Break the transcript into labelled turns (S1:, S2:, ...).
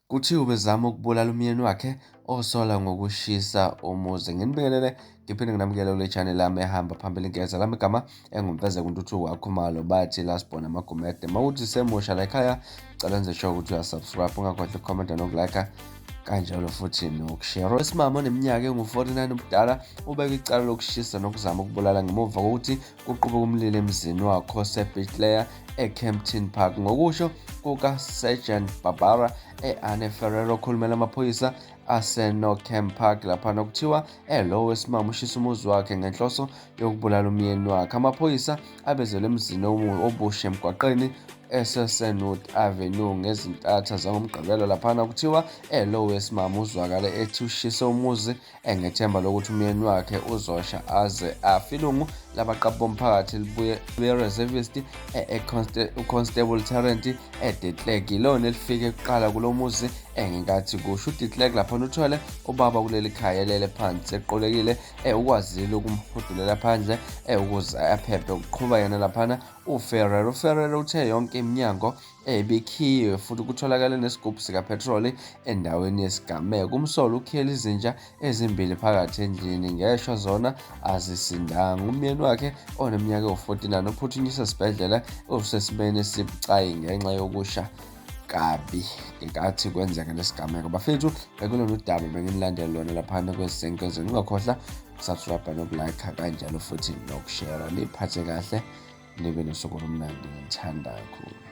S1: Kuthiwa ubezama ukubulala umyeni wakhe osola ngokushisa umuzi. Nginibingelele ngiphinde nginamukele kule channel yami ehamba phambili ngeza lami igama enguMfezeko Ntuthuko waKhumalo bathi last born amaGumede. Mawuthi semusha la ekhaya cela enze sure ukuthi uyasubscribe ungakhohlwa ukukhomenta nokulike kanjalo futhi nokushare. Owesimame oneminyaka engu-49 ubudala ubeke icala lokushisa nokuzama ukubulala ngemuva kokuthi kuqubuke umlilo emzini wakhe oseBiclair eKempton Park. Ngokusho kukaSergeant Barbara e-Anne Ferrero okhulumela amaphoyisa aseNorkem Park laphana kuthiwa lo wesimame ushisa umuzi wakhe ngenhloso yokubulala umyeni wakhe. Amaphoyisa abezelwe emzini obusha emgwaqeni eseSenwood Avenue ngezintatha zangoMgqibelo laphana kuthiwa lo wesimame uzwakale ethi ushise umuzi engethemba lokuthi umyeni wakhe uzosha aze afe. Ilungu labaqaphi bomphakathi libuye be-reservist uConstable Tarrant eDe Klerk ilona elifike kuqala kulo muzi ngenkathi kusho uDe Klerk laphana uthole ubaba kuleli khaya elele phansi eqolekile ukwazile ukumhudulela phandle ukuze aphephe ukuqhuba yena laphana uFerrer. UFerrer uthe yonke iminyango ebikhiyiwe futhi kutholakale nesigubhu sikaphethroli endaweni yesigameko. Umsolwa ukhiyele izinja ezimbili phakathi endlini ngeshwa zona azisindanga. Umyeni wakhe oneminyaka ewu-49 uphuthunyiswe esibhedlela usesimeni esibucayi ngenxa yokusha kabi ngenkathi kwenzeka lesigameko. Bafethu bekulona udaba benginilandela lona laphana kwezisenkenzweni. Ungakhohlwa ukusubscribe nokulike kanjalo futhi nokushare. Niphathe kahle nibe nosuku olumnandi ngithanda kakhulu.